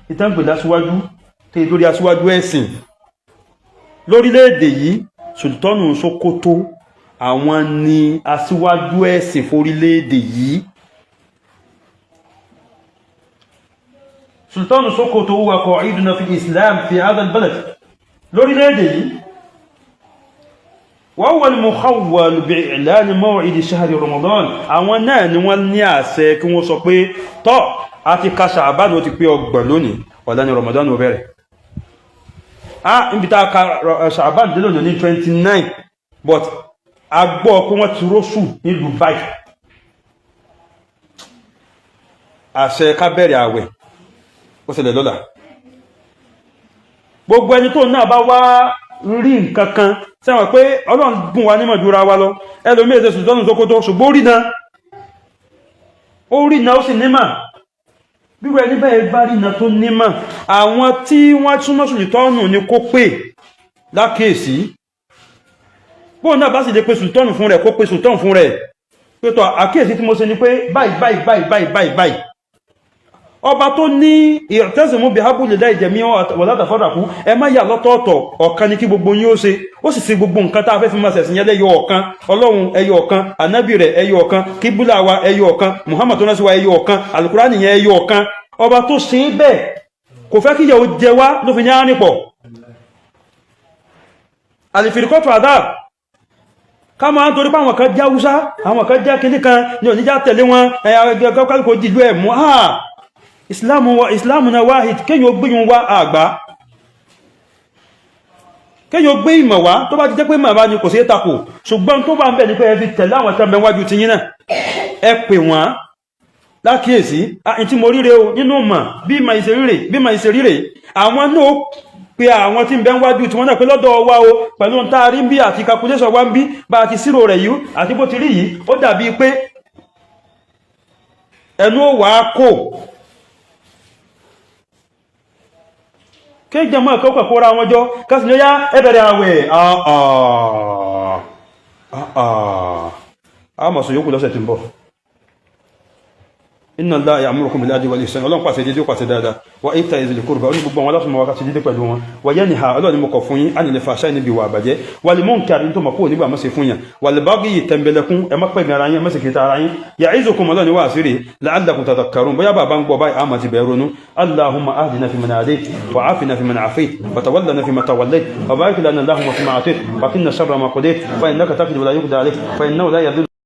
Ìtànpè lásíwájú tí lórí aṣíwájú ẹ̀sìn lórílẹ̀-èdè yìí, Sultanu Sokoto, àwọn ni aṣíwájú ẹ̀sìn fórílẹ̀-èdè yìí. Sultanu Sokoto huwa qa'iduna fi Islam fi hadha al-balad, lórílẹ̀-èdè yìí. Wa huwa al-mukhawwal bi'i'lan maw'id shahri Ramadan. Àwọn náà ni wọ́n ní àṣẹ kí wọ́n sọ pé tọ́ a ti ka Ṣàbáànù, ó ti pé 30 lónìí, ọ̀la ni Ramadan ó bẹ̀rẹ̀. Ah, níbi tá a ka Ṣàbáànù dé lónìí ní 29, but a gbọ́ pé wọ́n ti róṣù nílùú báyìí, àṣẹ ká bẹ̀rẹ̀ àwẹ̀ ó ṣẹlẹ̀ lọ́la. Gbogbo ẹni tó náà bá wá rí nǹkan kan sẹ́wọ̀n pé Ọlọ́run bùn wa nímọ̀ jura wa lọ, ẹlòmí èsè Sultanu Sokoto, ṣùgbọ́n ó rí náà, ó rí náà, ó sì nímọ̀. Bírú ẹni bẹ́ẹ̀ bá rí náà tó nímọ̀, àwọn tí wọ́n súnmọ́ Sultanu ní kó pè lákèèsí. Bóun náà bá sì lè pe Sultanu fún rẹ̀, kó pe Sultanu fún rẹ̀ pé tọ́ àkíyèsí tí mo ṣe ni pé báyìí báyìí báyìí báyìí báyìí báyìí. Ọba tó ní i'tasimu bihablillahi jami'an wala tafarraqu, ẹ má yà lọ́tọ̀ọ̀tọ̀, ọ̀kan ní kí gbogbo yín ó ṣe. Ó sì ṣe gbogbo nǹkan tá a fẹ́ fi máa ṣẹ̀sìn yẹn lẹ́yọ ọ̀kan. Ọlọ́run ẹyọ ọ̀kan, ànábì rẹ̀ ẹyọ ọ̀kan, kíbúlà wa ẹyọ ọ̀kan, Muhammad tó náà sí wa ẹyọ ọ̀kan, alukurani yẹn ẹyọ ọ̀kan. Ọba tó ṣe é bẹ́ẹ̀ kò fẹ́ kíyàwó jẹ wá ló fi ní àárín pọ̀. Àlìfìríkọ́tù àdáà ká máa ń torí pé àwọn kan jẹ́ Haúsá, àwọn kan jẹ́ kìíní kan ní oníjà tẹ̀lé wọn, ẹ̀yà kálukú dìlú ẹ̀ mú. Ìsìláàmù na wáhid. Kéyàn ó gbéyàn wá àgbá, kéyàn ó gbé ìmọ̀ wá, tó bá ti jẹ́ pé màbá ni kò sí tako, ṣùgbọ́n tó bá ń bẹ̀ ní pé ẹ fi tẹ̀lé àwọn tẹ́ wájú ti yín náà, ẹ pè wọ́n lákìyèsí tí mo ríre o nínú mọ̀ bí ma ìṣe ríre, bí ma ìṣe ríre. Àwọn náà pé àwọn tí ń bẹ wájú tí wọ́n náà pé lọ́dọ̀ wa o, pẹ̀lú ń tá a rí ń bí àti calculation wa ń bí bá a ti sírò rẹ̀ yìí àti bó ti rí yìí, ó dàbí pé ẹnu ó wà á kò kéjọ mọ́ ẹ̀kọ́ kóra wọn jọ kásì ní ó yá, ẹ bẹ̀rẹ̀ àwẹ̀. Àmọ̀sùn yókù lọ́sẹ̀ tí ń bọ̀. Inna Allaha ya'murukum bil 'adli wal ihsan. Ọlọ́run pàṣẹ dédé, ó pàṣẹ dáadáa. Wa ita'i dhil qurba, ó ní gbogbo àwọn aláṣùmọ̀ wákàtí dédé pẹ̀lú wọn. Wa yanha, Ọlọ́run ní mo kọ̀ fún yín, 'anil fahsha'i, níbi ìwà àbàjẹ́, wal munkar, ní tó mọ̀ kúrò nígbà mọ́sẹ̀ fún yàn, wal bagyi, tẹ̀mbẹ̀lẹ̀kún, ẹ má pẹ̀mí ara yín, ẹ má sì kìtà ara yín. Ya'izukum, Ọlọ́run ní wà sírí, la'allakum tadhakkarun, bóyá bàbá ń gbọ́ báyìí àmà ti bẹ̀rù ronú. Allahumma ahdina fi man hadayt wa afina fi man afayt wa tawallana fi man tawallayt wa barik lana Allahumma fi ma atayt wa qina sharra ma qadayt fa innaka taqdi wa la yuqda alayk fa innahu la yadhillu.